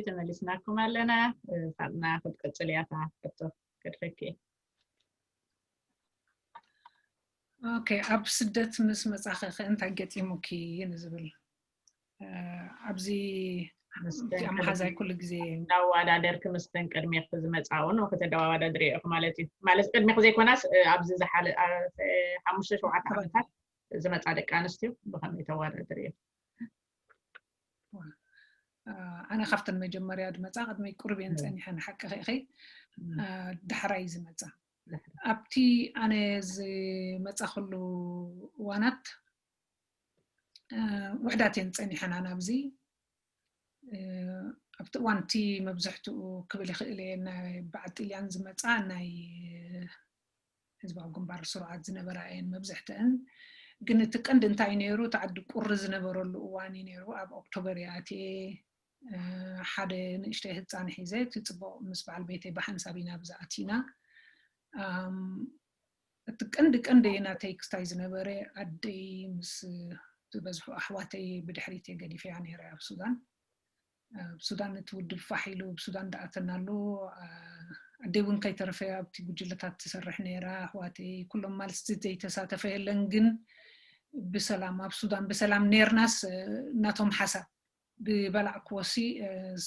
ተመሊስናኩም ኣለና። ፋጥና ክትቀጽል እያ እታ ሕቶ። ከድፈኪ። ኦኬ፣ ኣብ ስደት ምስ መጻኺ ከ እንታይ ገጢሙኪ ንዝብል ኣብዚ ኣመሓዛይ ኩሉ ግዜ እንዳወዳደርኪ ምስተን ቅድሜ ዝመጻ እውን ከተደዋወዳድሪ ኢኹ ማለት እዩ። ማለት ቅድሜ ዘይኮናስ ኣብዚ ዝሓለ ሓሙሽተ ሸውዓተ ዓመታት ዝመጻ ደቂ ኣንስትዮ ብኸመይ ተወዳድሪ ኢኹ? ኣነ ካብተን መጀመርያ ዝመጻ ቅድመይ ቁርብ እየን ጸኒሐን ሓቂ ኺ ዳሕራይ ዝመጻ ኣብቲ ኣነ ዝመጻ ኩሉ እዋናት ውሕዳት እየን ጸኒሐና ናብዚ ኣብቲ እዋንቲ መብዝሕትኡ ክብል ይኽእል እየ ናይ በዓል ጥልያን ዝመጻ ናይ ህዝባዊ ግንባር ስሩዓት ዝነበራ እየን መብዝሕትአን። ግን እቲ ቀንዲ እንታይ ነይሩ፣ እቲ ዓዲ ቁሪ ዝነበረሉ እዋን እዩ ነይሩ። ኣብ ኦክቶበር እየ ኣትየ። ሓደ ንእሽተይ ህፃን ሒዘ፣ እቲ ፅቡቕ ምስ በዓል ቤተይ ብሓንሳብ ኢና ብዛ ኣቲና። እቲ ቀንዲ ቀንዲ ናተይ ክስታይ ዝነበረ ኣደይ ምስ ዝበዝሑ ኣሕዋተይ ብድሕሪት ገዲፈያ ነይረ ኣብ ሱዳን። ኣብ ሱዳን እቲ ውድብ ፋሕ ኢሉ ኣብ ሱዳን ደኣተናሉ ኣደይ እውን ከይተረፈ ኣብቲ ጉጅለታት ትሰርሕ ነይራ። ኣሕዋተይ ኩሎም ማለት ዘይተሳተፈ የለን፣ ግን ብሰላም ኣብ ሱዳን ብሰላም ነርናስ እናቶም ሓሳብ ብበላዕክዎሲ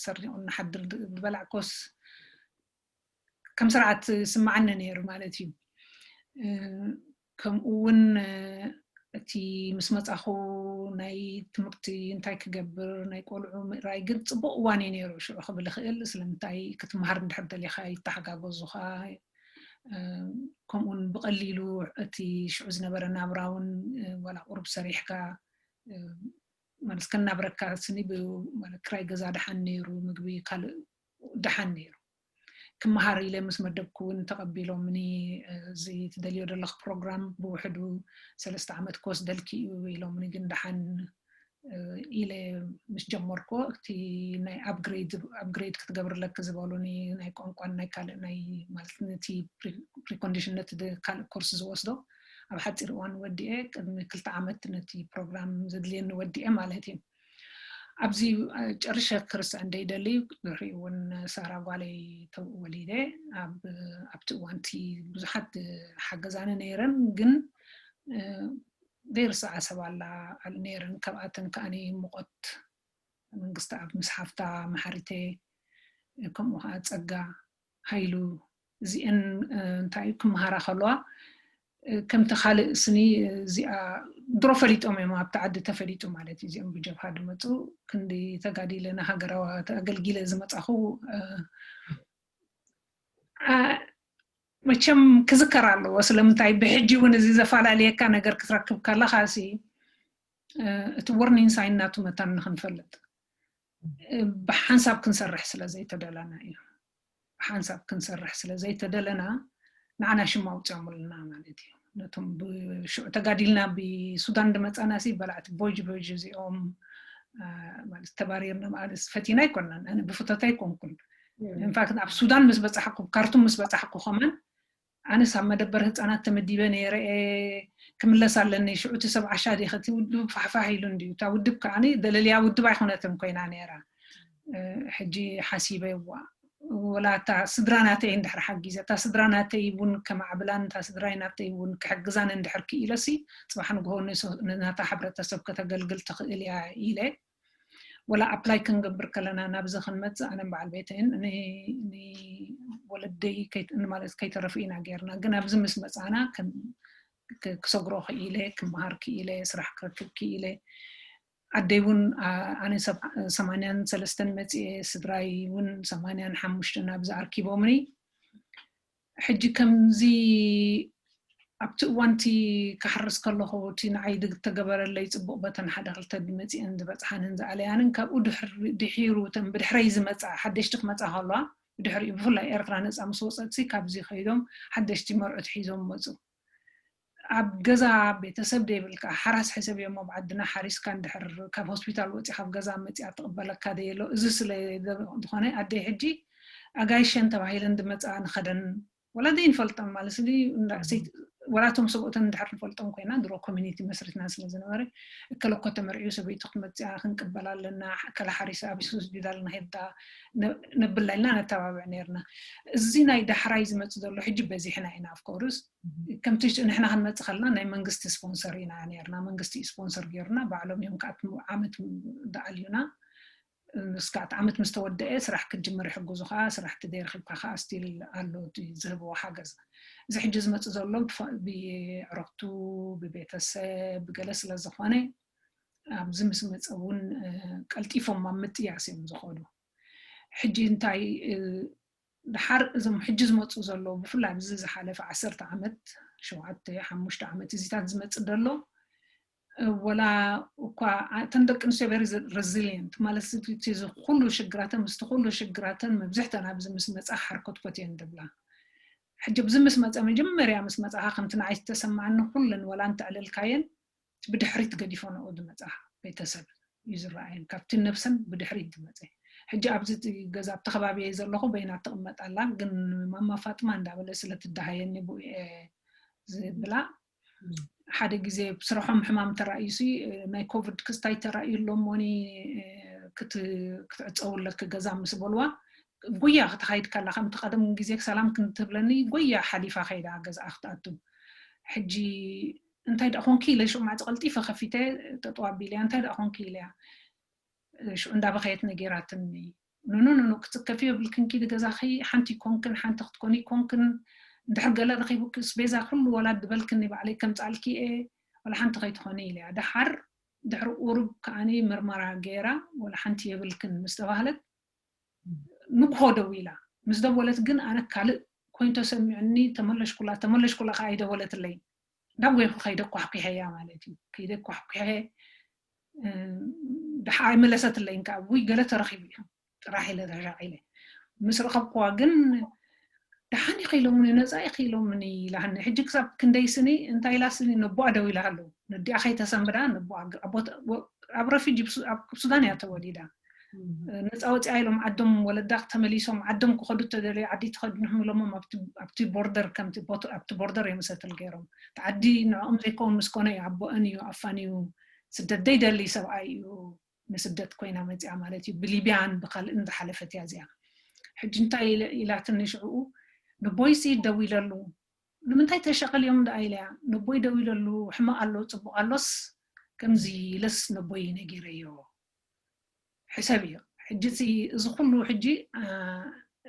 ሰሪቑ ንሓድር ብበላዕክዎስ ከም ስርዓት ስምዓኒ ነይሩ ማለት እዩ። ከምኡ እውን እቲ ምስ መጻኹ ናይ ትምህርቲ እንታይ ክገብር ናይ ቆልዑ ምእራይ ግን ጽቡቕ እዋን እዩ ነይሩ። ሽዑ ክብል ይኽእል ስለምንታይ ክትመሃር እንድሕር ደሊኻ ይተሓጋገዙኻ። ከምኡውን ብቐሊሉ እቲ ሽዑ ዝነበረ ናብራ እውን ዋላ ቁሩብ ሰሪሕካ ማለት ከናብረካ ስኒ ክራይ ገዛ ደሓን ነይሩ፣ ምግቢ ካልእ ደሓን ነይሩ። ክመሃር ኢለ ምስ መደብኩ እውን ተቐቢሎምኒ። እዚ ትደልዮ ዘለኽ ፕሮግራም ብውሕዱ ሰለስተ ዓመት ክወስደልኪ እዩ ኢሎምኒ። ግን ደሓን ኢለ ምስ ጀመርኩ እቲ ናይ ኣፕግሬድ ኣፕግሬድ ክትገብርለኪ ዝበሉኒ ናይ ቋንቋን ናይ ካልእ ናይ ማለት ነቲ ፕሪኮንዲሽን ነቲ ካልእ ኮርስ ዝወስዶ ኣብ ሓፂር እዋን ወዲኤ ቅድሚ ክልተ ዓመት ነቲ ፕሮግራም ዘድልየኒ ወዲኤ ማለት እዩ። ኣብዚ ጨርሸ ክርስዕ እንደይደሊ ድሕሪኡ እውን ሳራ ጓለይ ወሊደ ኣብቲ እዋንቲ ብዙሓት ሓገዛኒ ነይረን ግን ዘይርስዓ ሰብ ኣላ ነይረን። ካብኣተን ከዓኒ ሙቐት መንግስቲ ኣብ ምስ ሓፍታ መሓሪተ ከምኡ ከዓ ፀጋ ሃይሉ እዚአን እንታይ ክመሃራ ከለዋ ከምቲ ካልእ ስኒ እዚኣ ድሮ ፈሊጦም እዮም ኣብቲ ዓዲ ተፈሊጡ ማለት እዩ። እዚኦም ብጀብሃ ድመፁ ክንዲ ተጋዲለ ንሃገራዋ ኣገልጊለ ዝመፃኹ መቸም ክዝከር ኣለዎ። ስለምንታይ ብሕጂ እውን እዚ ዘፈላለየካ ነገር ክትረክብ ከለኻ ሲ እቲ ወርኒንግ ሳይን ናቱ መታን ንክንፈልጥ ብሓንሳብ ክንሰርሕ ስለ ዘይተደለና እዩ። ብሓንሳብ ክንሰርሕ ስለ ዘይተደለና ንዓና ሽም ኣውፅኦምልና ማለት እዩ። ነቶም ብሽዑ ተጋዲልና ብሱዳን ድመፃና ሲ በላዕቲ ቦጅ ቦጅ እዚኦም ማለት ተባሪርና ማለት ፈቲና ኣይኮናን። ኣነ ብፍቶት ኣይኮንኩን። ኢንፋክት ኣብ ሱዳን ምስ በፃሕኩ ካርቱም ምስ በፃሕኩ ከማን ኣነስ ኣብ መደበር ህፃናት ተመዲበ ነይረ እየ ክምለስ ኣለኒ። ሽዑ እቲ ሰብ ዓሻ ዲ ከቲ ውድብ ፋሕፋሕ ኢሉ እንድዩ። እታ ውድብ ከዓኒ ደለልያ ውድብ ኣይኮነትን ኮይና ነይራ። ሕጂ ሓሲበ ዋ ወላ እታ ስድራ ናተይ እንድሕር ሓጊዘ እታ ስድራ ናተይ እውን ከማዕብላን እታ ስድራይ ናተይ እውን ክሕግዛን እንድሕር ክኢለሲ ፅባሕ ንግሆ ንናታ ሕብረተሰብ ከተገልግል ትኽእል እያ ኢለ ወላ ኣፕላይ ክንገብር ከለና ናብዚ ክንመፅእ ኣነን በዓል ቤተይን ወለደይ ማለት ከይተረፉ ኢና ገይርና። ግን ኣብዚ ምስ መፃና ክሰግሮ ክኢለ ክመሃር ክኢለ ስራሕ ክረክብ ክኢለ ኣደይ እውን ኣነ ሰማንያን ሰለስተን መፅኤ ስድራይ እውን ሰማንያን ሓሙሽተን ኣብዚ ኣርኪቦምኒ። ሕጂ ከምዚ ኣብቲ እዋንቲ ክሓርስ ከለኹ እቲ ንዓይ ዝተገበረለይ ፅቡቕ በተን ሓደ ክልተ መፂአን ዝበፅሓንን ዝኣለያንን ካብኡ ድሒሩ እተን ብድሕረይ ዝመፃ ሓደሽቲ ክመፃ ከለዋ ብድሕሪኡ ብፍላይ ኤርትራ ነፃ ምስ ወፀትሲ ካብዚ ከይዶም ሓደሽቲ መርዑት ሒዞም መፁ። ኣብ ገዛ ቤተሰብ ደይብልካ ሓራስ ሕሰብ እዮም ኣብ ዓድና ሓሪስካ እንድሕር ካብ ሆስፒታል ወፂ ካብ ገዛ መፂኣ ትቕበለካ ደየሎ እዚ ስለ ዝኾነ ኣደይ ሕጂ ኣጋይሸን ተባሂለን ዝመፃ ንኸደን ወላ ዘይንፈልጠን ማለት እዚ ወላቶም ሰብኦተን እንድሕር ንፈልጦም ኮይና ድሮ ኮሚኒቲ መስሪትና ስለ ዝነበረ እከለኮ ተመርዕዩ ሰበይቱ ክትመፅያ ክንቅበል ኣለና፣ እከለ ሓሪሰ ኣብ ሱስ ቢዳልና ሄዳ ነብላ ኢልና ነተባብዕ ነርና። እዚ ናይ ዳሕራይ ዝመፅ ዘሎ ሕጂ በዚሕና ኢና። ኣፍኮርስ ከምቲ ንሕና ክንመፅ ከለና ናይ መንግስቲ ስፖንሰር ኢና ነርና። መንግስቲ ስፖንሰር ገይሩና ባዕሎም እዮም ከኣ ዓመት ደኣልዩና። እስካት ዓመት ምስ ተወደአ ስራሕ ክትጅምር ይሕግዙኻ። ስራሕ ትደርክብካ ከዓ ስቲል ኣሎ ዝህብዎ ሓገዝ። እዚ ሕጂ ዝመፅ ዘሎ ብዕረክቱ ብቤተሰብ ብገለ ስለ ዝኾነ ኣብዚ ምስ መፀ እውን ቀልጢፎም ኣብ ምጥያስ እዮም ዝኸዱ። ሕጂ እንታይ ድሓር እዞም ሕጂ ዝመፁ ዘለዉ ብፍላይ ኣብዚ ዝሓለፈ ዓሰርተ ዓመት ሸውዓተ ሓሙሽተ ዓመት እዚታት ዝመፅእ ዘሎ ወላ እኳ እተን ደቂ ኣንስትዮ very resilient ማለት እቲ ኩሉ ሽግራተን ምስቲ ኩሉ ሽግራተን መብዝሕተን ኣብዚ ምስ መፃ ሓርኮትኮት እየን ዝብላ። ሕጂ ኣብዚ ምስ መፀ መጀመርያ ምስ መፃኻ ከምቲ ንዓይ ዝተሰማዓኒ ኩለን ወላ እንተዕልልካየን ብድሕሪት ገዲፎ ነኡ ዝመፃ ቤተሰብ እዩ ዝረኣየን ካብቲ ነብሰን ብድሕሪት ዝመፀ። ሕጂ ኣብዚ ገዛ ኣብቲ ከባቢ እየ ዘለኹ በይና ትቕመጥ ኣላ ግን ማማ ፋጥማ እንዳበለ ስለ ትደሃየኒ ብኡ እየ ዝብላ። ሓደ ግዜ ስርሖም ሕማም ተራእዩሲ ናይ ኮቪድ ክስታይ ተራእዩ ኣሎ እሞኒ ክትዕፀውለክ ገዛ ምስ በልዋ ጉያ ክትኸይድ ከላ ከምቲ ቀደም ግዜ ሰላም ክንትብለኒ ጉያ ሓሊፋ ከይዳ ገዛ ክትኣቱ። ሕጂ እንታይ ደኣ ኮንኪ ኢለ ሽዑ ማዕፀ ቀልጢፈ ከፊተ ጠጠው ኣቢለያ እንታይ ደኣ ኮንኪ ኢለያ። ሽዑ እንዳበኸየት ነጊራትኒ። ኖኖ ኖኖ ክትከፊ የብልክን ኪዲ ገዛኺ ሓንቲ ኮንክን ሓንቲ ክትኮኒ ኮንክን እንድሕር ገለ ረኺቡክስ ቤዛ ኩሉ ወላ ዝበልክኒ ባዕለይ ከምፃልኪ እየ ወላ ሓንቲ ከይትኾኒ ኢለያ። ደሓር ድሕሪ ቁሩብ ከዓኒ ምርመራ ገይራ ወላ ሓንቲ የብልክን ምስ ተባህለት ንግሆ ደዊላ ምስ ደወለት ግን ኣነ ካልእ ኮይኑ ተሰሚዑኒ ተመለሽኩላ ተመለሽኩላ ከዓ ኣይደወለትለይ ናብ ጎይኩ ከይደ ኳሕኩሐያ ማለት እዩ ከይደ ኳሕኩሐ ድሓ ኣይመለሰትለይን ከዓ ውይ ገለ ተረኺቡ እዩ ጥራሕ ኢለ ተሻቂለ ምስ ረኸብኩዋ ግን ደሓን ኢኺ ኢሎምኒ ነፃ ኢኺ ኢሎምኒ ኢላሃኒ ሕጂ ክሳብ ክንደይ ስኒ እንታይ ኢላ ስኒ ነቦኣ ደው ኢላ ኣለዉ ነዲኣ ከይተሰንብዳ ነቦኣ ኣብ ረፊጂ ኣብ ሱዳን እያ ተወሊዳ ነፃ ወፂኣ ኢሎም ዓዶም ወለዳ ተመሊሶም ዓዶም ክኸዱ ተደለዩ ዓዲ ተኸድንኹም ኢሎሞም ኣብቲ ቦርደር ከምቲ ኣብቲ ቦርደር እዮም ሰትል ገይሮም እቲ ዓዲ ንዕኦም ዘይከውን ምስ ኮነ እዩ ኣቦአን እዩ ኣፋን እዩ ስደት ደይደሊ ሰብኣይ እዩ ንስደት ኮይና መፂኣ ማለት እዩ ብሊብያን ብካልእን ዝሓለፈት እያ እዚኣ ሕጂ እንታይ ኢላትኒ ሽዕኡ ንቦይሲ ደው ኢለሉ ንምንታይ ተሸቐል እዮም ደኣ ኢለያ ነቦይ ደው ኢለሉ ሕማቕ ኣሎ ፅቡቕ ኣሎስ ከምዚ ኢለስ ነቦይ ነጊረዮ ሕሰብ እዩ ሕጂ እዚ ኩሉ ሕጂ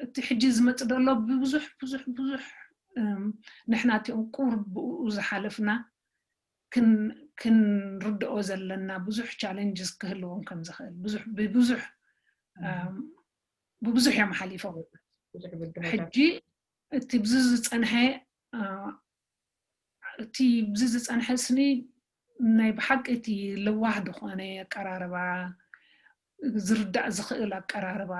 እቲ ሕጂ ዝመፅ ዘሎ ብብዙሕ ብዙሕ ብዙሕ ንሕና እቲኦም ቁር ብኡ ዝሓለፍና ክንርድኦ ዘለና ብዙሕ ቻለንጅስ ክህልዎም ከም ዝኽእል ብብዙሕ እዮም ሓሊፎም ሕጂ እቲ ብዚ ዝፀንሐ እቲ ብዚ ዝፀንሐ ስኒ ናይ ብሓቂ እቲ ለዋህ ዝኾነ ኣቀራርባ ዝርዳእ ዝኽእል ኣቀራርባ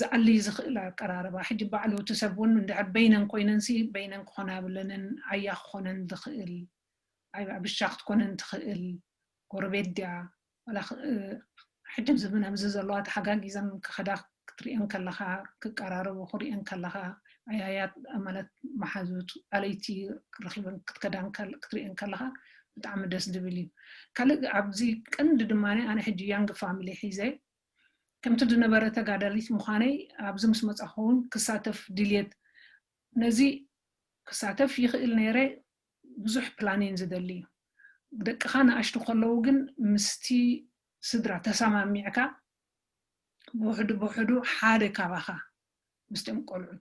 ዝኣሊ ዝኽእል ኣቀራርባ ሕጂ ባዕሉ እቲ ሰብ እውን እንድሕር በይነን ኮይነንሲ በይነን ክኾና የብለንን ኣያ ክኾነን ዝኽእል ብሻ ክትኮነን ትኽእል ጎረቤት ድያ ሕጂ ኣብዚ ዘለዋ ተሓጋጊዘን ክኸዳ ክትሪአን ከለኻ ክቀራረቡ ክሪአን ከለኻ ኣያያት ማለት መሓዙት ኣለይቲ ረኺበን ክትከዳን ክትሪአን ከለኻ ብጣዕሚ ደስ ዝብል እዩ ካልእ ኣብዚ ቀንዲ ድማ ኣነ ሕጂ ያንግ ፋሚሊ ሒዘ ከምቲ ዝነበረ ተጋዳሊት ምዃነይ ኣብዚ ምስ መፃኹ እውን ክሳተፍ ድልየት ነዚ ክሳተፍ ይኽእል ነይረ ብዙሕ ፕላኒን ዝደሊ እዩ ደቅኻ ንኣሽቱ ከለዉ ግን ምስቲ ስድራ ተሰማሚዕካ ብውሕዱ ብውሕዱ ሓደ ካባኻ ምስቶም ቆልዑት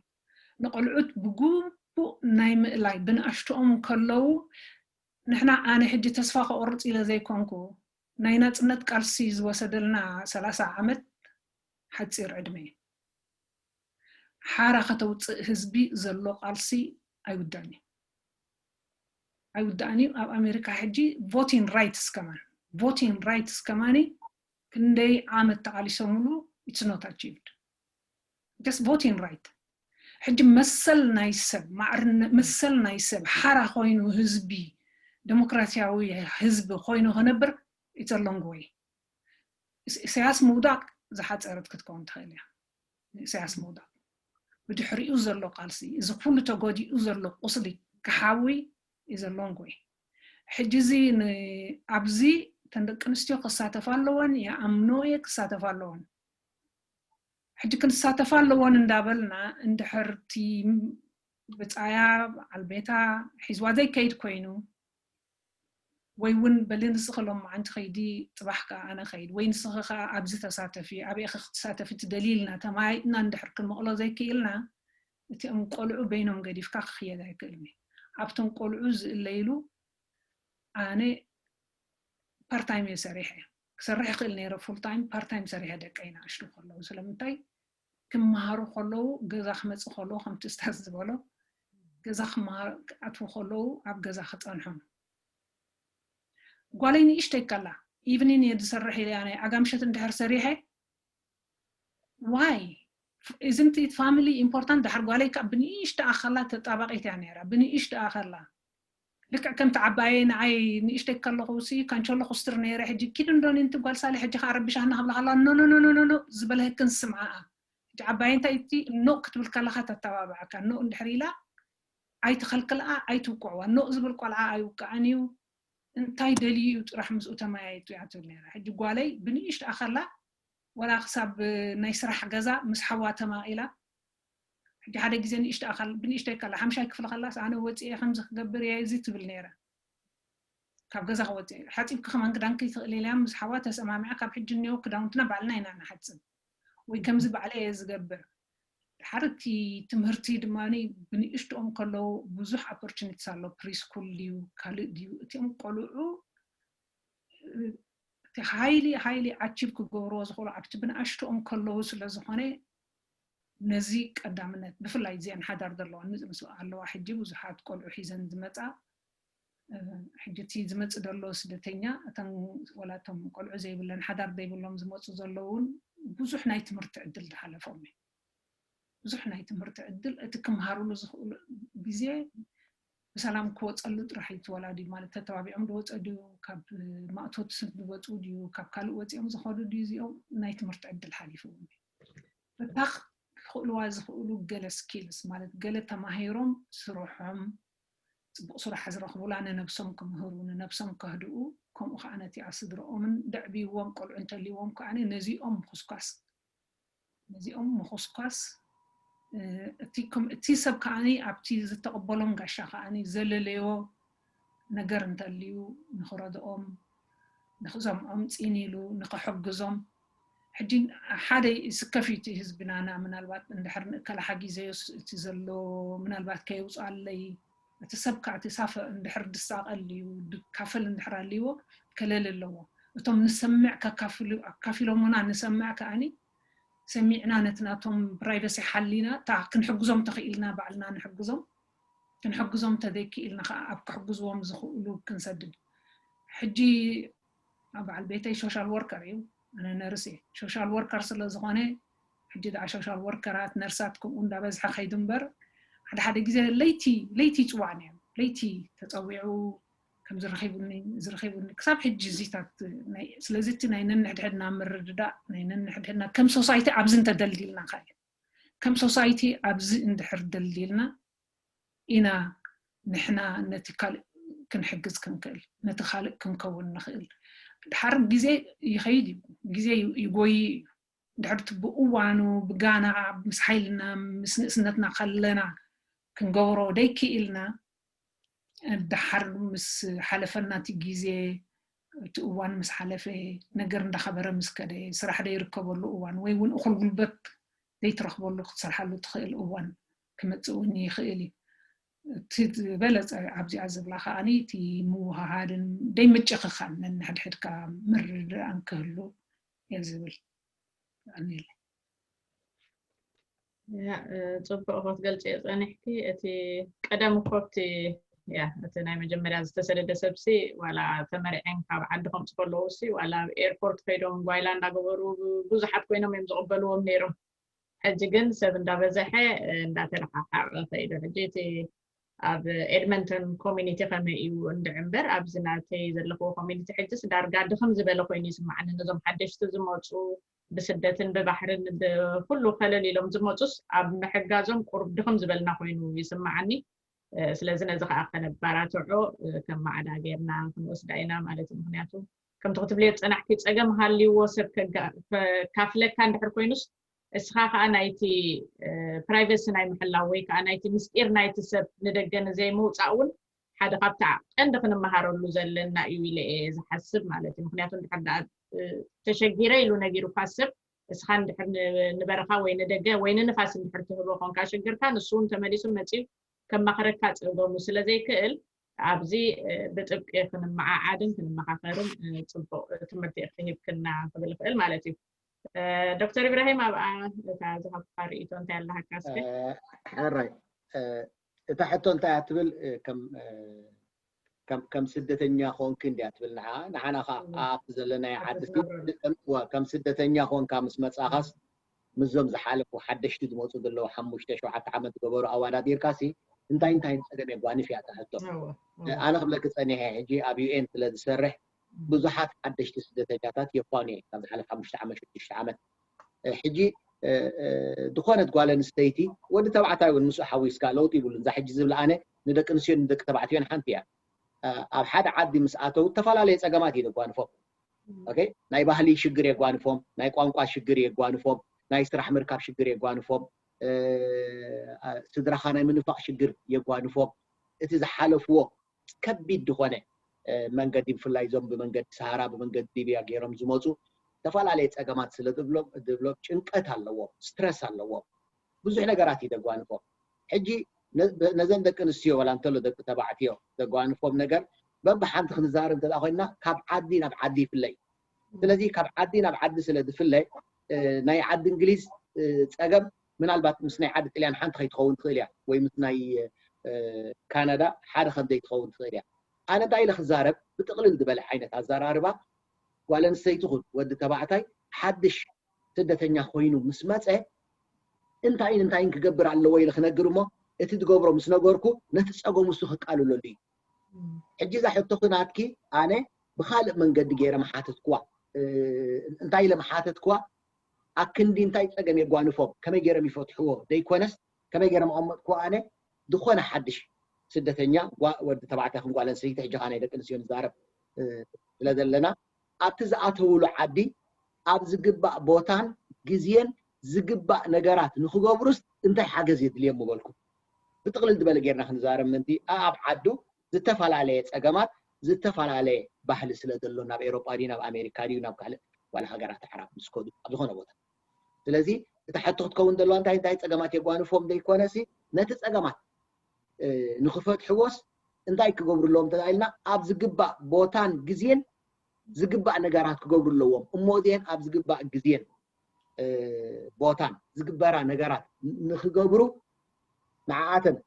ንቆልዑት ብግቡእ ናይ ምእላይ ብንኣሽትኦም ከለዉ ንሕና ኣነ ሕጂ ተስፋ ክቆርፅ ኢለ ዘይኮንኩ ናይ ናፅነት ቃልሲ ዝወሰደልና ሰላሳ ዓመት ሓፂር ዕድመ እዩ ሓራ ከተውፅእ ህዝቢ ዘሎ ቃልሲ ኣይውዳእን እዩ ኣይውዳእን እዩ ኣብ ኣሜሪካ ሕጂ voting rights ከማን voting rights ከማኒ ክንደይ ዓመት ተቃሊሶምሉ it's not achieved just voting right ሕጂ መሰል ናይ ሰብ ማዕርነት መሰል ናይ ሰብ ሓራ ኮይኑ ህዝቢ ዴሞክራሲያዊ ህዝቢ ኮይኑ ክነብር it's a long way ኢሳያስ ምውዳቅ ዝሓፀረት ክትከውን ትኽእል እያ ኢሳያስ ምውዳቅ ብድሕሪኡ ዘሎ ቃልሲ እዚ ኩሉ ተጎዲኡ ዘሎ ቁስሊ ክሓዊ is a long way። ሕጂ እዚ ን- ኣብዚ እተን ደቂ ኣንስትዮ ክሳተፋ ኣለወን፣ ይኣምኖ እየ ክሳተፋ ኣለወን። ሕጂ ክንሳተፋ ኣለወን እንዳበልና እንድሕር እቲ ብፃያ በዓል ቤታ ሒዝዋ ዘይከይድ ኮይኑ ወይ እውን በሊ ንስኺ ሎማዓንቲ ከይዲ ፅባሕ ከዓ ኣነ ከይድ ወይ ንስኺ ከዓ ኣብዚ ተሳተፊ ኣበይ ኢኺ ክትሳተፊ ትደልዪ ኢልና ተመያይጥና እንድሕር ክንመቕሎ ዘይክኢልና እቲኦም ቆልዑ በይኖም ገዲፍካ ክኽየድ ኣይክእልን እዩ። ኣብቶም ቆልዑ ዝእለይሉ ኣነ ፓርታይም እየ ሰሪሐ ክሰርሕ ይኽእል ነይረ ፉል ታይም ፓርታይም ሰሪሐ ደቀይ ንኣሽቱ ከለዉ ስለምንታይ ክመሃሩ ከለዉ ገዛ ክመፅእ ከለዉ ከምቲ እስታዝ ዝበሎ ገዛ ክመሃሩ ክኣትዉ ከለዉ ኣብ ገዛ ክፀንሑ ጓለይ ንእሽተይ ከላ ኢቭኒን እየ ዝሰርሕ ኢለ ናይ ኣጋምሸት እንድሕር ሰሪሐ ዋይ isn't it family important ድሓር ጓለይ ከዓ ብንእሽተኣ ከላ ተጣባቂት እያ ነይራ ብንእሽተኣ ከላ ልክዕ ከምቲ ዓባየ ንዓይ ንእሽተይ ከለኹ ሲ ካንቸሎ ኩስትር ነይረ ሕጂ ኪድ እንዶ ንቲ ጓል ሳሊ ሕጂ ከዓ ረብሻና ክብላ ከላ ኖ ኖ ኖ ኖ ኖ ዝበለህክን ስምዓኣ ሕጂ ዓባየ እንታይ እቲ ኖ ክትብል ከለካ ተተባብዓካ ኖ እንድሕር ኢላ ኣይትኸልክልኣ ኣይትውቅዕዋ ኖ ዝብል ቆልዓ ኣይውቅዓን እዩ እንታይ ደልዩ እዩ ጥራሕ ምስኡ ተመያየጡ እያ ትብል ነይራ ሕጂ ጓለይ ብንእሽተኣ ከላ ወላ ክሳብ ናይ ስራሕ ገዛ ምስ ሓዋ ተማቒላ ሕጂ ሓደ ግዜ ንእሽተ ኣካል ብንእሽተይ ከላ ሓምሻይ ክፍሊ ከላስ ኣነ ወፂኤ ከምዚ ክገብር እየ እዚ ትብል ነይራ ካብ ገዛ ክወፅእ ሓፂብኪ ከማን ክዳንኪ ትኽእል ኢላ ምስ ሓዋ ተሰማሚዓ ካብ ሕጂ እኒኦ ክዳውንትና ባዕልና ኢና ንሓፅብ ወይ ከምዚ ባዕለ እየ ዝገብር ድሓር እቲ ትምህርቲ ድማ ብንእሽትኦም ከለዉ ብዙሕ ኦፖርቹኒቲስ ኣሎ ፕሪስኩል ድዩ ካልእ ድዩ እቲኦም ቆልዑ እቲ ሃይሊ ሃይሊ ኣቺቭ ክገብርዎ ዝኽእሉ ኣብቲ ብንኣሽትኦም ከለዉ ስለ ዝኾነ ነዚ ቀዳምነት ብፍላይ እዚአን ሓዳር ዘለዋ ንፅምስ ኣለዋ ሕጂ ብዙሓት ቆልዑ ሒዘን ዝመፃ ሕጂ እቲ ዝመፅእ ዘሎ ስደተኛ እተን ወላቶም ቆልዑ ዘይብለን ሓዳር ዘይብሎም ዝመፁ ዘለውን ብዙሕ ናይ ትምህርቲ ዕድል ዝሓለፎም እዩ ብዙሕ ናይ ትምህርቲ ዕድል እቲ ክምሃርሉ ዝኽእሉ ግዜ ብሰላም ክወፀሉ ጥራሕ እዩ ወላዲ ማለት ተተባቢዖም ዝወፀ ድዩ ካብ ማእቶት ዝወፁ ድዩ ካብ ካልእ ወፂኦም ዝኸዱ ድዩ እዚኦም ናይ ትምህርቲ ዕድል ሓሊፍዎም እዩ እታ ክኽእልዋ ዝኽእሉ ገለ ስኪልስ ማለት ገለ ተማሂሮም ስርሖም ፅቡቅ ስራሕ ዝረኽቡላ ንነብሶም ክምህሩ ንነብሶም ከህድኡ ከምኡ ከዓ ነቲኣ ስድረኦምን ደዕብይዎም ቆልዑ እንተልይዎም ከዓ ነዚኦም ምኹስኳስ ነዚኦም ምኹስኳስ እቲ ሰብ ከዓ ኣብቲ ዝተቐበሎም ጋሻ ከዓ ዘለለዮ ነገር እንተልዩ ንክረድኦም ንክሰምዖም ፂን ኢሉ ንክሕግዞም ሕጂ ሓደ ስከፊ እቲ ህዝብናና ምናልባት እንድሕር ንእከለ ሓጊዘዮስ እቲ ዘሎ ምናልባት ከየውፅኣለይ እቲ ሰብ ከዓ እቲ ሳፈ እንድሕር ድሳቐል እዩ ድካፈል እንድሕር ኣልዎ ከለል ኣለዎ እቶም ንሰምዕ ኣካፊሎምና ንሰምዕ ከዓኒ ሰሚዕና ነቲ ናቶም ፕራይቨሲ ሓሊና እታ ክንሕግዞም ተኽኢልና ባዕልና ንሕግዞም ክንሕግዞም ተዘይክኢልና ከዓ ኣብ ክሕግዝዎም ዝኽእሉ ክንሰድድ ሕጂ በዓል ቤተይ ሶሻል ወርከር እዩ ኣነ ነርስ እየ ሶሻል ወርከር ስለ ዝኾነ ሕጂ ደኣ ሶሻል ወርከራት ነርሳት ከምኡ እንዳበዝሐ ከይዱ እምበር ሓደ ሓደ ግዜ ለይቲ ለይቲ ይፅዋዕኒ እዮም ለይቲ ተፀዊዑ ከም ዝረኺቡኒ ዝረኺቡኒ ክሳብ ሕጂ እዚታት ስለዚ እቲ ናይ ነንሕድሕድና ምርድዳእ ናይ ነንሕድሕድና ከም ሶሳይቲ ኣብዚ እንተደልዲልና ከ ከም ሶሳይቲ ኣብዚ እንድሕር ደልዲልና ኢና ንሕና ነቲ ካልእ ክንሕግዝ ክንክእል ነቲ ካልእ ክንከውን ንኽእል ድሓር ግዜ ይኸይድ እዩ ግዜ ይጎይ እዩ ድሕርቲ ብእዋኑ ብጋና ምስ ሓይልና ምስ ንእስነትና ከለና ክንገብሮ ደይክኢልና ድሓር ምስ ሓለፈና እቲ ግዜ እቲ እዋን ምስ ሓለፈ ነገር እንዳኸበረ ምስ ከደ ስራሕ ደይርከበሉ እዋን ወይ እውን እኹል ጉልበት ዘይትረኽበሉ ክትሰርሓሉ ትኽእል እዋን ክመፅእ እውን ይኽእል እዩ እቲ ዝበለፀ ኣብዚኣ ዝብላ ከዓኒ እቲ ምውሃሃድን ደይ ምጭኽኻን ነንሕድሕድካ ምርድኣን ክህሉ እየ ዝብል ኣኒለ ፅቡቅ ክትገልፂ ጸኒሕኪ እቲ ቀደም እኮ ኣብቲ ያ እቲ ናይ መጀመርያ ዝተሰደደ ሰብሲ ዋላ ተመርዐን ካብ ዓዲ ከምፁ ከለዉ ሲ ዋላ ኣብ ኤርፖርት ከይዶም ጓይላ እንዳገበሩ ብዙሓት ኮይኖም እዮም ዝቕበልዎም ነይሮም ሕጂ ግን ሰብ እንዳበዘሐ እንዳተለሓሓቐ ከይዱ ሕጂ እቲ ኣብ ኤድመንተን ኮሚኒቲ ከመይ እዩ እንድዕ እምበር ኣብዚ ናተይ ዘለኽዎ ኮሚኒቲ ሕጅስ ዳርጋ ድኽም ዝበለ ኮይኑ ይስማዓኒ ነዞም ሓደሽቲ ዝመፁ ብስደትን ብባሕርን ብኩሉ ከለል ኢሎም ዝመፁስ ኣብ ምሕጋዞም ቁሩብ ድኽም ዝበልና ኮይኑ ይስማዓኒ ስለዚ ነዚ ከዓ ከነባራትዖ ከም ማዕዳ ጌርና ክንወስዳ ኢና ማለት እዩ። ምክንያቱ ከምቲ ክትብልዮ ዝፀናሕኪ ፀገም ሃልይዎ ሰብ ከካፍለካ እንድሕር ኮይኑስ እስኻ ከዓ ናይቲ ፕራይቨሲ ናይ ምሕላው ወይ ከዓ ናይቲ ምስጢር ናይቲ ሰብ ንደገ ንዘይምውፃእ እውን ሓደ ካብቲ ቀንዲ ክንመሃረሉ ዘለና እዩ ኢለ እየ ዝሓስብ ማለት እዩ። ምክንያቱ እንድሕር ደኣ ተሸጊረ ኢሉ ነጊሩካ ሰብ እስኻ እንድሕር ንበረኻ ወይ ንደገ ወይ ንንፋስ እንድሕር ትህቦ ኮንካ ሽግርካ ንሱ እውን ተመሊሱ መፂኡ ከማኽረካ ፀገሙ ስለዘይክእል ኣብዚ ብጥብቂ ክንመዓዓድን ክንመኻኸርን ፅቡቅ ትምህርቲ ክሂብክና ክብል ይኽእል ማለት እዩ። ዶክተር ኢብራሂም ኣብኣ እታ ዝሃብካ ርእይቶ እንታይ ኣለሃካ እስከ? ሕራይ እታ ሕቶ እንታይ እያ ትብል ከም ከም ስደተኛ ኮንክ እንድያ ትብል ንዓ ንዓና ከዓ ኣብቲ ዘለናዮ ዓዲ ከም ስደተኛ ኮንካ ምስ መፃኻስ ምስዞም ዝሓለፉ ሓደሽቲ ዝመፁ ዘለዉ ሓሙሽተ ሸውዓተ ዓመት ዝገበሩ ኣወዳዲርካ ሲ እንታይ እንታይ ፀገም የጓንፍ እያ እታ ሕቶ። ኣነ ክብለኪ ፀኒሐ ሕጂ ኣብ ዩኤን ስለ ዝሰርሕ ብዙሓት ሓደሽቲ ስደተኛታት የፋኑ እየ ካብ ዝሓለፍ ሓሙሽተ ዓመት ሽዱሽተ ዓመት ሕጂ ዝኾነት ጓል ኣንስተይቲ ወዲ ተባዕታይ እውን ምስኡ ሓዊስካ ለውጢ ይብሉን እዛ ሕጂ ዝብል ኣነ ንደቂ ኣንስትዮን ንደቂ ተባዕትዮን ሓንቲ እያ። ኣብ ሓደ ዓዲ ምስ ኣተው ዝተፈላለየ ፀገማት እዩ ዘጓንፎም። ናይ ባህሊ ሽግር የጓንፎም፣ ናይ ቋንቋ ሽግር የጓንፎም፣ ናይ ስራሕ ምርካብ ሽግር የጓንፎም፣ ስድራኻ ናይ ምንፋቕ ሽግር የጓንፎም። እቲ ዝሓለፍዎ ከቢድ ዝኾነ መንገዲ ብፍላይ እዞም ብመንገዲ ሰሃራ ብመንገዲ ሊብያ ገይሮም ዝመፁ ዝተፈላለየ ፀገማት ስለ ዝብሎም ጭንቀት ኣለዎም፣ ስትረስ ኣለዎም፣ ብዙሕ ነገራት እዩ ዘጓንፎም። ሕጂ ነዘን ደቂ ኣንስትዮ ዋላ እንተሎ ደቂ ተባዕትዮ ዘጓንፎም ነገር በብሓንቲ ክንዛረብ እንተ ኮይንና ካብ ዓዲ ናብ ዓዲ ይፍለ እዩ። ስለዚ ካብ ዓዲ ናብ ዓዲ ስለ ዝፍለ ናይ ዓዲ እንግሊዝ ፀገም ምናልባት ምስ ናይ ዓዲ ጥልያን ሓንቲ ከይትኸውን ትኽእል እያ ወይ ምስ ናይ ካናዳ ሓደ ከም ዘይትኸውን ትኽእል እያ። ኣነ እንታይ ኢለ ክዛረብ ብጥቕልል ዝበለ ዓይነት ኣዘራርባ ጓል ኣንስተይቲ ኹን ወዲ ተባዕታይ ሓድሽ ስደተኛ ኮይኑ ምስ መፀ እንታይን እንታይን ክገብር ኣለዎ ኢለ ክነግር እሞ እቲ ዝገብሮ ምስ ነገርኩ ነቲ ፀገሙ እሱ ከቃልለሉ እዩ። ሕጂ እዛ ሕቶኺ ናትኪ ኣነ ብኻልእ መንገዲ ገይረ ምሓተትክዋ። እንታይ ኢለ ምሓተትክዋ ኣክንዲ እንታይ ፀገም የጓንፎም ከመይ ገይሮም ይፈትሕዎ ዘይኮነስ ከመይ ገይሮም ኣቐመጥክዎ ኣነ ዝኾነ ሓድሽ ስደተኛ ወዲ ተባዕታይ ክን ጓል ኣንስተይቲ ሕጂ ከዓ ናይ ደቂ ኣንስትዮ ንዛረብ ስለ ዘለና ኣብቲ ዝኣተውሉ ዓዲ ኣብ ዝግባእ ቦታን ግዜን ዝግባእ ነገራት ንክገብሩስ እንታይ ሓገዝ የድልዮም ምበልኩ። ብጥቕልል ዝበለ ጌርና ክንዛረብ ምንቲ ኣብ ዓዱ ዝተፈላለየ ፀገማት ዝተፈላለየ ባህሊ ስለ ዘሎ ናብ ኤሮጳ ድዩ ናብ ኣሜሪካ ድዩ ናብ ካልእ ዋላ ሃገራት ዓራብ ምስ ከዱ ኣብ ዝኾነ ቦታ ስለዚ እታ ሕቶ ክትከውን ዘለዋ እንታይ እንታይ ፀገማት የጓንፎም ዘይኮነሲ ነቲ ፀገማት ንክፈትሕዎስ እንታይ ክገብሩ ኣለዎም እንተ ኢልና ኣብ ዝግባእ ቦታን ግዜን ዝግባእ ነገራት ክገብሩ ኣለዎም እሞ እዚአን ኣብ ዝግባእ ግዜን ቦታን ዝግበራ ነገራት ንክገብሩ ንዓኣተን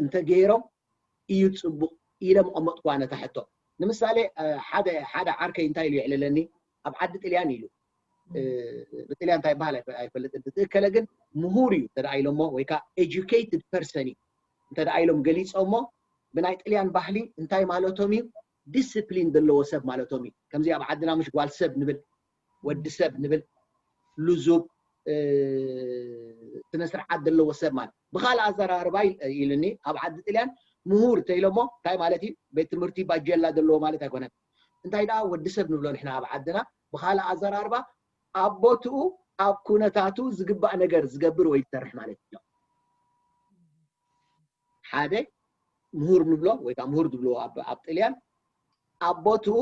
እንተገይሮም እዩ ፅቡቅ ኢለ ምቐመጥኩዋ ነታ ሕቶ። ንምሳሌ ሓደ ሓደ ዓርከይ እንታይ ኢሉ የዕልለኒ ኣብ ዓዲ ጥልያን ኢሉ ብጥልያን እንታይ ይበሃል ኣይፈልጥን ትእከለ ግን ምሁር እዩ እንተ ኢሎሞ ወይ ከዓ educated person እዩ እንተ ኢሎም ገሊፆሞ ብናይ ጥልያን ባህሊ እንታይ ማለቶም እዩ ዲስፕሊን ዘለዎ ሰብ ማለቶም እዩ። ከምዚ ኣብ ዓድና ምሽ ጓል ሰብ ንብል ወዲ ሰብ ንብል ልዙብ ስነ ስርዓት ዘለዎ ሰብ ማለት ብካልእ ኣዘራርባ ኢልኒ ኣብ ዓዲ ጥልያን ምሁር ተኢሎሞ እንታይ ማለት እዩ ቤት ትምህርቲ ባጀላ ዘለዎ ማለት ኣይኮነን እንታይ ደኣ ወዲ ሰብ ንብሎ ንሕና ኣብ ዓድና ብካልእ ኣዘራርባ ኣብ ቦትኡ ኣብ ኩነታቱ ዝግባእ ነገር ዝገብር ወይ ዝሰርሕ ማለት እዩ ሓደ ምሁር ንብሎ ወይ ከዓ ምሁር ዝብልዎ ኣብ ጥልያን ኣብ ቦትኡ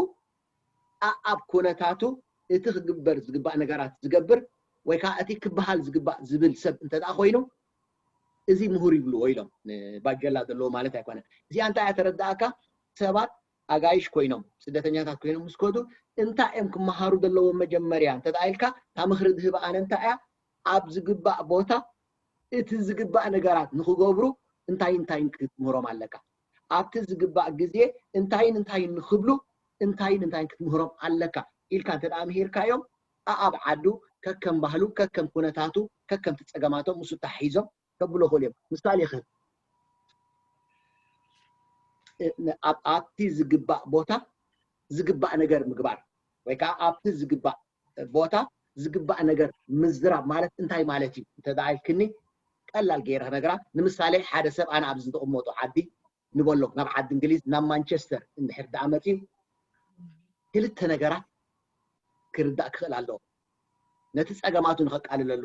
ኣብ ኩነታቱ እቲ ክግበር ዝግባእ ነገራት ዝገብር ወይ ከዓ እቲ ክበሃል ዝግባእ ዝብል ሰብ እንተ ኮይኑ እዚ ምሁር ይብልዎ ኢሎም ንባጀላ ዘለዎ ማለት ኣይኮነን። እዚኣ እንታይ እያ ተረዳእካ ሰባት ኣጋይሽ ኮይኖም ስደተኛታት ኮይኖም ምስ ከዱ እንታይ እዮም ክመሃሩ ዘለዎም መጀመርያ እንተ ኢልካ እታ ምኽሪ ዝህብ ኣነ እንታይ እያ ኣብ ዝግባእ ቦታ እቲ ዝግባእ ነገራት ንክገብሩ እንታይ እንታይ ክትምህሮም ኣለካ ኣብቲ ዝግባእ ግዜ እንታይን እንታይን ንክብሉ እንታይን እንታይን ክትምህሮም ኣለካ ኢልካ እንተ ምሂርካዮም ኣኣብ ዓዱ ከከም ባህሉ ከከም ኩነታቱ ከከም ትፀገማቶም ምስ ተሓሒዞም ከብሎ ክእሉ እዮም ምሳሌ ክህብ ኣብቲ ዝግባእ ቦታ ዝግባእ ነገር ምግባር ወይ ከዓ ኣብቲ ዝግባእ ቦታ ዝግባእ ነገር ምዝራብ ማለት እንታይ ማለት እዩ እንተ ኢልክኒ ቀላል ገይረ ክነግራ። ንምሳሌ ሓደ ሰብ ኣነ ኣብዚ ዝተቐመጦ ዓዲ ንበሎ ናብ ዓዲ እንግሊዝ ናብ ማንቸስተር እንድሕር ደኣ መፅዩ ክልተ ነገራት ክርዳእ ክኽእል ኣለዎ። ነቲ ፀገማቱ ንኸቃልለሉ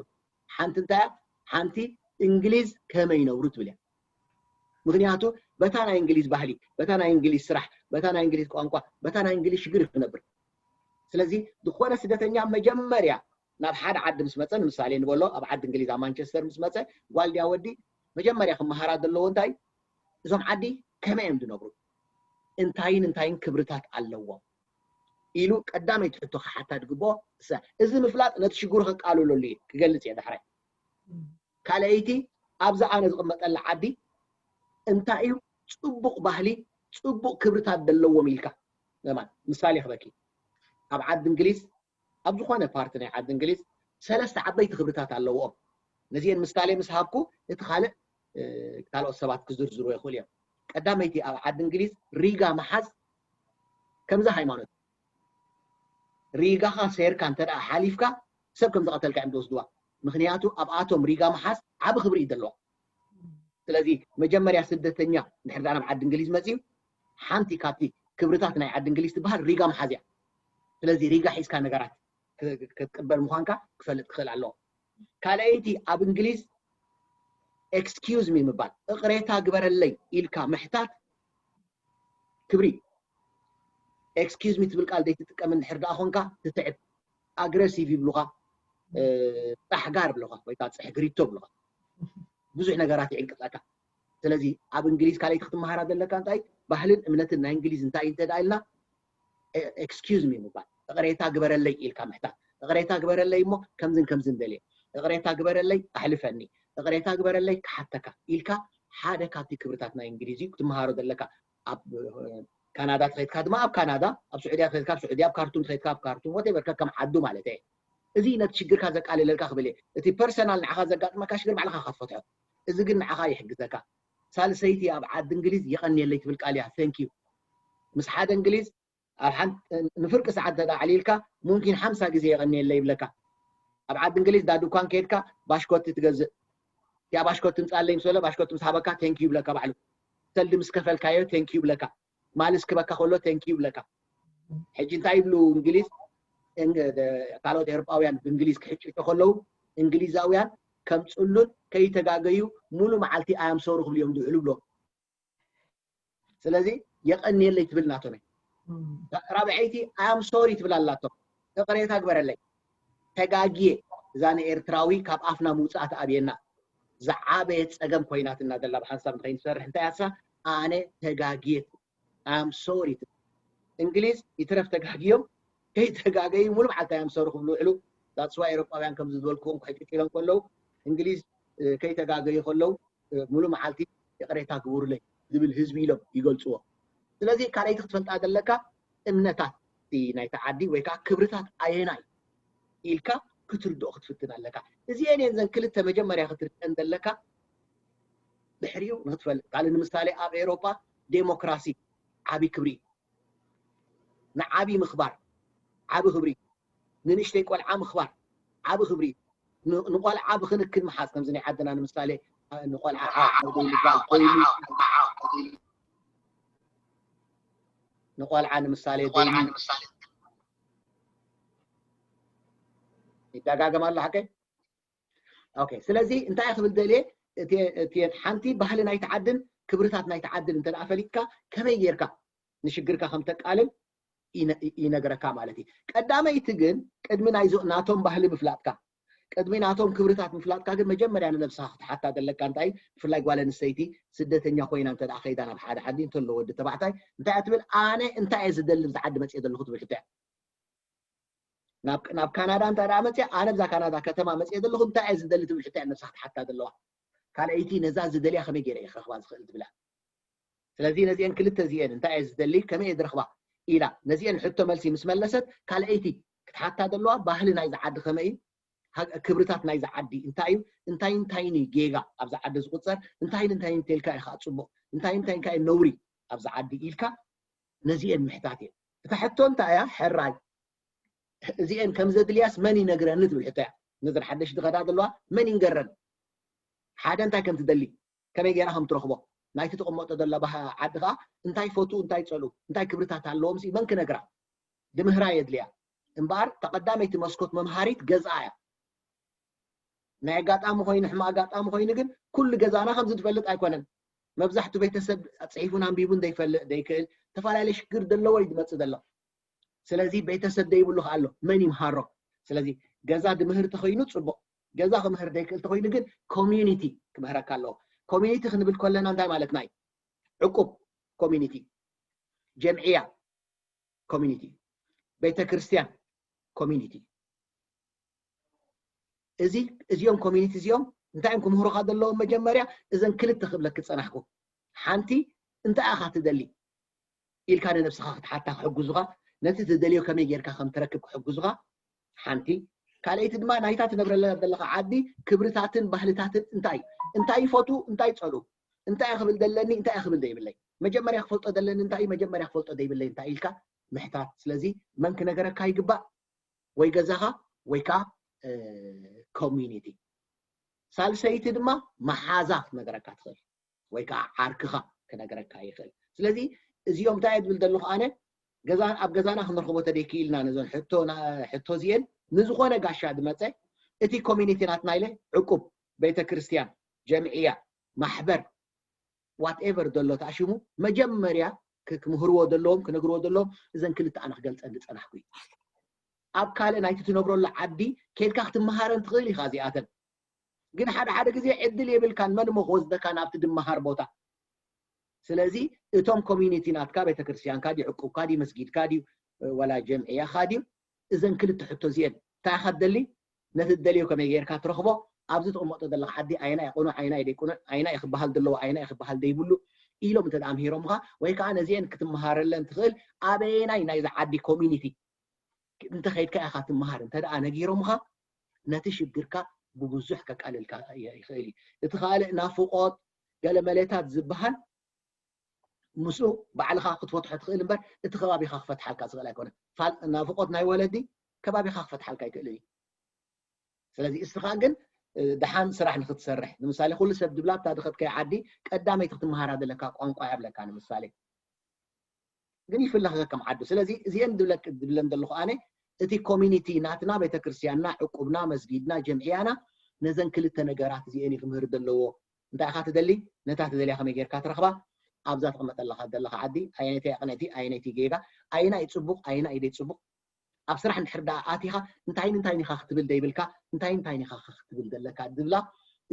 ሓንቲ እንታይ እያ? ሓንቲ እንግሊዝ ከመይ ይነብሩ ትብል እያ። ምክንያቱ በታ ናይ እንግሊዝ ባህሊ፣ በታ ናይ እንግሊዝ ስራሕ፣ በታ ናይ እንግሊዝ ቋንቋ፣ በታ ናይ እንግሊዝ ሽግር ክነብር። ስለዚ ዝኾነ ስደተኛ መጀመርያ ናብ ሓደ ዓዲ ምስ መፀ፣ ንምሳሌ ንበሎ ኣብ ዓዲ እንግሊዝ ኣብ ማንቸስተር ምስ መፀ ጓል ድያ ወዲ መጀመርያ ክመሃራ ዘለዎ እንታይ እዞም ዓዲ ከመይ እዮም ዝነብሩ፣ እንታይን እንታይን ክብርታት ኣለዎም ኢሉ ቀዳመይቲ ሕቶ ክሓታ ዝግብኦ እሳ። እዚ ምፍላጥ ነቲ ሽግሩ ከቃልለሉ እዩ ክገልጽ እየ ዳሕራይ። ካልኣይቲ ኣብዚ ኣነ ዝቕመጠላ ዓዲ እንታይ እዩ ጽቡቕ ባህሊ ጽቡቕ ክብርታት ዘለዎም ኢልካ ዘማን ምሳሌ ክበኪ ኣብ ዓዲ እንግሊዝ ኣብ ዝኾነ ፓርቲ ናይ ዓዲ እንግሊዝ ሰለስተ ዓበይቲ ክብርታት ኣለዎም። ነዚአን ምሳሌ ምስ ሃብኩ እቲ ካልእ ካልኦት ሰባት ክዝርዝሩ ይኽእሉ እዮም። ቀዳመይቲ ኣብ ዓዲ እንግሊዝ ሪጋ ምሓዝ ከምዚ ሃይማኖት ሪጋኻ ሰይርካ እንተ ደኣ ሓሊፍካ ሰብ ከም ዝቐተልካ እዮም ዝወስድዋ። ምክንያቱ ኣብኣቶም ሪጋ ምሓዝ ዓቢ ክብሪ እዩ ዘለዋ። ስለዚ መጀመርያ ስደተኛ እንድሕር ደኣ ናብ ዓዲ እንግሊዝ መፅዩ ሓንቲ ካብቲ ክብርታት ናይ ዓዲ እንግሊዝ ትበሃል ሪጋ ምሓዝ እያ። ስለዚ ሪጋ ሒዝካ ነገራት ክትቅበል ምዃንካ ክፈልጥ ክኽእል ኣለዎ። ካልኣይቲ ኣብ እንግሊዝ excuse me ምባል እቕሬታ ግበረለይ ኢልካ ምሕታት ክብሪ። Excuse me ትብል ቃል ዘይትጥቀም እንድሕር ደኣ ኮንካ ትትዕብ ኣግረሲቭ ይብሉኻ፣ ጣሕጋር ብሉኻ ወይ ከዓ ፅሕግሪቶ ብሉኻ። ብዙሕ ነገራት ይዕንቅፀካ። ስለዚ ኣብ እንግሊዝ ካልኣይቲ ክትመሃራ ዘለካ እንታይ ባህልን እምነትን ናይ እንግሊዝ እንታይ እንተ ደኣ ኢልና excuse me ምባል እቕሬታ ግበረለይ ኢልካ ምሕታት። እቕሬታ ግበረለይ እሞ ከምዝን ከምዝን ደልየ እቕሬታ ግበረለይ ኣሕልፈኒ እቕሬታ ግበረለይ ክሓተካ ኢልካ ሓደ ካብቲ ክብርታት ናይ እንግሊዝ እዩ ክትመሃሮ ዘለካ። ኣብ ካናዳ ተኸድካ ድማ ኣብ ካናዳ፣ ኣብ ስዑድያ ተኸድካ ኣብ ስዑድያ፣ ኣብ ካርቱም ተኸድካ ኣብ ካርቱም፣ ወቴቨር ከከም ዓዱ ማለት እየ። እዚ ነቲ ሽግርካ ዘቃልለልካ ክብል እየ። እቲ ፐርሰናል ንዓኻ ዘጋጥመካ ሽግር ባዕልኻ ኢኻ ትፈትሖ። እዚ ግን ንዓኻ ይሕግዘካ። ሳልሰይቲ ኣብ ዓዲ እንግሊዝ የቐንየለይ ትብል ቃል እያ thank you። ምስ ሓደ እንግሊዝ ኣብ ሓንቲ ንፍርቂ ሰዓት እንተ ኣዕሊልካ ሙምኪን ሓምሳ ግዜ የቐንየለይ ይብለካ። ኣብ ዓዲ እንግሊዝ ዳ ድኳን ከይድካ ባሽኮቲ ትገዝእ እቲኣ ባሽኮቲ ምፃለይ ምስ በለ ባሽኮቲ ምስ ሃበካ thank you ይብለካ ባዕሉ። ሰልዲ ምስ ከፈልካዮ thank you ይብለካ። ማልስ ክበካ ከሎ thank you ይብለካ። ሕጂ እንታይ ይብሉ እንግሊዝ ካልኦት ኤውሮጳውያን ብእንግሊዝ ክሕጭጩ ከለዉ እንግሊዛውያን ከም ፅሉል ከይተጋገዩ ሙሉ መዓልቲ I am sorry ክብሉ እዮም ዝውዕሉ ብሎ። ስለዚ የቐንየለይ ትብል ናቶም እየ። ራብዐይቲ I am sorry ትብል ኣላቶም። እቕሬታ ግበረለይ ተጋግየ እዛ ንኤርትራዊ ካብ ኣፍና ምውፃእ ትኣብየና። ዝዓበየት ፀገም ኮይናትና ዘላ ብሓንሳብ ንኸይንሰርሕ እንታይ ኣሳ ኣነ ተጋግየ I am sorry ትብል። እንግሊዝ ይትረፍ ተጋግዮም ከይተጋገዩ ሙሉ መዓልቲ I am sorry ክብሉ ውዕሉ። That's why ኤውሮጳውያን ከምዚ ዝበልክዎም ክሕጭጭሎም ከለዉ እንግሊዝ ከይተጋገዩ ከለዉ ሙሉ መዓልቲ ይቕሬታ ግቡርለይ ዝብል ህዝቢ ኢሎም ይገልፅዎ። ስለዚ ካልኣይቲ ክትፈልጣ ዘለካ እምነታት ናይቲ ዓዲ ወይ ከዓ ክብርታት ኣየናይ ኢልካ ክትርድኦ ክትፍትን ኣለካ። እዚአን እየን ዘን ክልተ መጀመርያ ክትርድአን ዘለካ ድሕሪኡ ንክትፈልጥ። ካልእ ንምሳሌ ኣብ ኤውሮጳ ዴሞክራሲ ዓብዪ ክብሪ እዩ። ንዓብዪ ምኽባር ዓብዪ ክብሪ እዩ። ንንእሽተይ ቆልዓ ምኽባር ዓብዪ ክብሪ እዩ። ንቆልዓ ብክንክን ምሓዝ ከምዚ ናይ ዓድና ንምሳሌ ንቆልዓ ንቆልዓ ንምሳሌ ይደጋገም ኣሎ ሓቀይ። ኦኬ ስለዚ እንታይ ክብል ደልየ እቲ ሓንቲ ባህሊ ናይቲ ዓድን ክብርታት ናይቲ ዓድን እንተ ፈሊጥካ ከመይ ጌርካ ንሽግርካ ከም ተቃልል ይነግረካ ማለት እዩ። ቀዳመይቲ ግን ቅድሚ ናይዞ ናቶም ባህሊ ምፍላጥካ ቅድሚ ናቶም ክብርታት ምፍላጥካ ግን መጀመርያ ንነብስኻ ክትሓታ ዘለካ እንታይ ብፍላይ ጓል ኣንስተይቲ ስደተኛ ኮይና እንተ ከይዳ ናብ ሓደ ዓዲ እንተሎ ወዲ ተባዕታይ እንታይ ትብል ኣነ እንታይ እየ ዝደሊ ብዚ ዓዲ መፅየ ዘለኹ ትብል ሕቶ ናብ ካናዳ እንተ መፅያ ኣነ ብዛ ካናዳ ከተማ መፅየ ዘለኹ እንታይ እየ ዝደሊ ትብል ሕቶ ነብሳ ክትሓታ ዘለዋ። ካልኣይቲ ነዛ ዝደልያ ከመይ ገይረ እየ ክረኽባ ዝኽእል ትብላ። ስለዚ ነዚአን ክልተ እዚአን እንታይ እየ ዝደሊ ከመይ እየ ዝረኽባ ኢላ ነዚአን ሕቶ መልሲ ምስ መለሰት ካልኣይቲ ክትሓታ ዘለዋ ባህሊ ናይዚ ዓዲ ከመይ እዩ፣ ክብርታት ናይዚ ዓዲ እንታይ እዩ፣ እንታይ እንታይን እዩ ጌጋ ኣብዚ ዓዲ ዝቁፀር፣ እንታይን እንታይን እንተልካ እዩ ከዓ ፅቡቕ፣ እንታይ እንታይ ከ ነውሪ ኣብዚ ዓዲ ኢልካ ነዚአን ምሕታት እየን። እታ ሕቶ እንታይ እያ? ሕራይ እዚአን ከም ዘድልያስ መን ይነግረኒ ትብል ሕቶ እያ። ነዘን ሓደሽ ዝኸዳ ዘለዋ መን ይንገረን? ሓደ እንታይ ከም ትደሊ፣ ከመይ ገይራ ከም ትረኽቦ፣ ናይቲ ትቕመጦ ዘላ ዓዲ ከዓ እንታይ ፈትዉ፣ እንታይ ፀልኡ፣ እንታይ ክብርታት ኣለዎም ሲ መን ክነግራ? ድምህራ የድልያ። እምበኣር ተቐዳመይቲ መስኮት መምሃሪት ገዛ እያ። ናይ ኣጋጣሚ ኮይኑ፣ ሕማቕ ኣጋጣሚ ኮይኑ ግን ኩሉ ገዛና ከምዚ ትፈልጥ ኣይኮነን። መብዛሕቱ ቤተሰብ ፅሒፉን ኣንቢቡን ዘይፈልጥ ዘይክእል፣ ዝተፈላለየ ሽግር ዘለዎ እዩ ዝመፅእ ዘሎ። ስለዚ ቤተሰብ ዘይብሉ ከዓ ኣሎ፣ መን ይምሃሮ? ስለዚ ገዛ ድምህር ተኮይኑ ፅቡቕ፣ ገዛ ክምህር ዘይክእል ተኮይኑ ግን ኮሚዩኒቲ ክምህረካ ኣለዎ። ኮሚዩኒቲ ክንብል ከለና እንታይ ማለትና እዩ? ዕቁብ ኮሚዩኒቲ፣ ጀምዕያ ኮሚዩኒቲ፣ ቤተክርስትያን ኮሚዩኒቲ። እዚ እዚኦም ኮሚኒቲ እዚኦም እንታይ እዮም ክምህሩካ ዘለዎም? መጀመርያ እዘን ክልተ ክብለክ ዝፀናሕኩ፣ ሓንቲ እንታይ ኢኻ ትደሊ ኢልካ ንነብስኻ ክትሓታ ክሕግዙኻ፣ ነቲ ትደልዮ ከመይ ጌርካ ከም ትረክብ ክሕግዙኻ ሓንቲ። ካልኣይቲ ድማ ናይታ ትነብረላ ዘለኻ ዓዲ ክብርታትን ባህልታትን እንታይ እንታይ ይፈቱ እንታይ ይጸልኡ፣ እንታይ ክብል ዘለኒ እንታይ ክብል ዘይብለይ፣ መጀመርያ ክፈልጦ ዘለኒ እንታይ መጀመርያ ክፈልጦ ዘይብለይ እንታይ ኢልካ ምሕታት። ስለዚ መን ክነገረካ ይግባእ? ወይ ገዛኻ ወይ ከዓ ኮሚኒቲ። ሳልሰይቲ ድማ መሓዛ ክነገረካ ትኽእል ወይ ከዓ ዓርክኻ ክነገረካ ይኽእል። ስለዚ እዚኦም እንታይ እየ ዝብል ዘለኹ ኣነ፣ ገዛ ኣብ ገዛና ክንረኽቦ ተደይክኢልና ነዞን ሕቶ እዚአን ንዝኾነ ጋሻ ዝመፀ እቲ ኮሚኒቲ ናትና ኢለ ዕቁብ፣ ቤተክርስትያን፣ ጀምዕያ፣ ማሕበር ዋትኤቨር ዘሎ ተኣሽሙ መጀመርያ ክምህርዎ ዘለዎም ክነግርዎ ዘለዎም እዘን ክልተ ኣነ ክገልፀን ዝፀናሕኩ እዩ። ኣብ ካልእ ናይቲ ትነብረሉ ዓዲ ኬድካ ክትመሃረን ትኽእል ኢኻ እዚኣተን። ግን ሓደ ሓደ ግዜ ዕድል የብልካን መን እሞ ክወስደካ ናብቲ ድመሃር ቦታ። ስለዚ እቶም ኮሚኒቲ ናትካ ቤተክርስትያንካ ድዩ ዕቁብካ ድዩ መስጊድካ ድዩ ወላ ጀምዕያኻ ድዩ እዘን ክልተ ሕቶ እዚአን እንታይ ኢኻ ትደሊ ነቲ ትደልዮ ከመይ ጌርካ ትረኽቦ ኣብዚ ትቕመጦ ዘለኻ ዓዲ ኣየናይ ቅኑዕ ኣየናይ ደይቅኑዕ ኣየናይ ክበሃል ዘለዎ ኣየናይ ክበሃል ደይብሉ ኢሎም እንተ ኣምሂሮምኻ ወይ ከዓ ነዚአን ክትመሃረለን ትኽእል ኣበየናይ ናይዚ ዓዲ ኮሚኒቲ እንተ ኸይድካ ኢኻ ትመሃር እንተ ደኣ ነጊሮምኻ ነቲ ሽግርካ ብብዙሕ ከቃልልካ ይኽእል እዩ። እቲ ካልእ ናፍቖት ገለ መለታት ዝበሃል ምስኡ ባዕልኻ ክትፈትሖ ትኽእል እምበር እቲ ከባቢኻ ክፈትሓልካ ዝኽእል ኣይኮነን። ናፍቖት ናይ ወለዲ ከባቢኻ ክፈትሓልካ ኣይክእልን እዩ። ስለዚ እስኻ ግን ደሓን ስራሕ ንክትሰርሕ ንምሳሌ ኩሉ ሰብ ድብላ ኣብታ ድኸድካዮ ዓዲ ቀዳመይቲ ክትመሃራ ዘለካ ቋንቋ እያ ብለካ ንምሳሌ ግን ይፍለኸ ከም ዓዱ ስለዚ እዚአን ዝብለን ዘለኹ ኣነ እቲ ኮሚኒቲ ናትና ቤተክርስትያንና ዕቁብና መስጊድና ጀምዕያና ነዘን ክልተ ነገራት እዚአን እዩ ክምህር ዘለዎ እንታይ ኢኻ ትደሊ ነታ ትደልያ ከመይ ጌርካ ትረኽባ ኣብዛ ትቕመጠለኻ ዘለኻ ዓዲ ኣየነይቲ ቅንዕቲ ኣየነይቲ ጌጋ ኣየና እዩ ፅቡቕ ኣየና እዩ ደይ ፅቡቕ ኣብ ስራሕ እንድሕር ደኣ ኣቲኻ እንታይን እንታይን ኢኻ ክትብል ደይብልካ እንታይን እንታይን ኢኻ ክትብል ዘለካ ዝብላ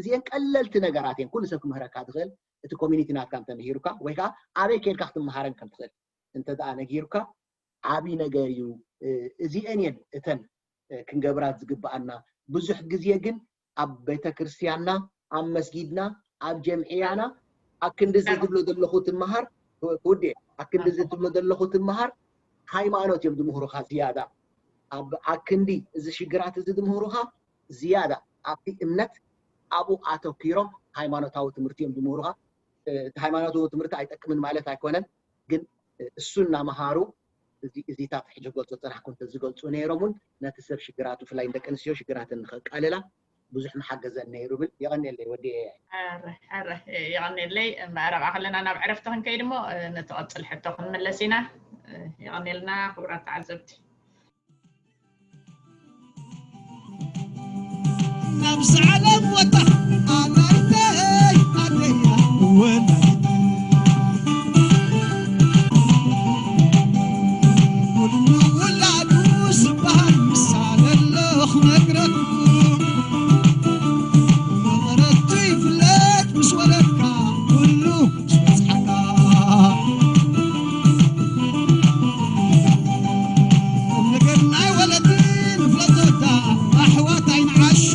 እዚአን ቀለልቲ ነገራት እየን ኩሉ ሰብ ክምህረካ ዝኽእል እቲ ኮሚኒቲ ናትካ እንተምሂሩካ ወይ ከዓ ኣበይ ከይድካ ክትመሃረን ከም ትኽእል እንተ ደኣ ነጊሩካ ዓብዪ ነገር እዩ እዚአን እየን እተን ክንገብራ ዝግብኣና ብዙሕ ግዜ ግን ኣብ ቤተክርስትያንና ኣብ መስጊድና ኣብ ጀምዕያና ኣክንዲ እዚ ትብሎ ዘለኹ ትመሃር ውዴ ኣክንዲ እዚ ትብሎ ዘለኹ ትመሃር ሃይማኖት እዮም ዝምህሩኻ ዝያዳ ኣብ ኣክንዲ እዚ ሽግራት እዚ ዝምህሩኻ ዝያዳ ኣብቲ እምነት ኣብኡ ኣተኪሮም ሃይማኖታዊ ትምህርቲ እዮም ዝምህሩኻ እቲ ሃይማኖታዊ ትምህርቲ ኣይጠቅምን ማለት ኣይኮነን ግን እሱ እናመሃሩ እዚታት ሕጂ ክገልፆ ፅናሕኩም ተዝገልፁ ነይሮም እውን ነቲ ሰብ ሽግራቱ ብፍላይ ንደቂ ኣንስትዮ ሽግራተን ንኸቃልላ ብዙሕ ምሓገዘን ነይሩ ብል የቐንየለይ ወዲ የቐንየለይ መዕረቓ ከለና ናብ ዕረፍቲ ክንከይድ እሞ ንትቐፅል ሕቶ ክንምለስ ኢና የቐንየልና ክቡራት ተዓዘብቲ ናብዚ ዓለም ወታ ኣላይተይ ኣደያ ወላይተይ ኩሉ ውላዱ ዝበሃል ምሳለ ኣሎ ክነግረኩም መቐረቱ ይፍለጥ ምስ ወለድካ ኩሉ ዝበፅሓካ ቁም ነገር ናይ ወለዲ ንፍለጦታ ኣሕዋት ኣይንዓሹ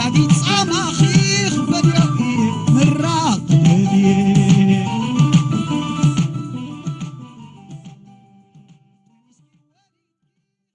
ኣቲ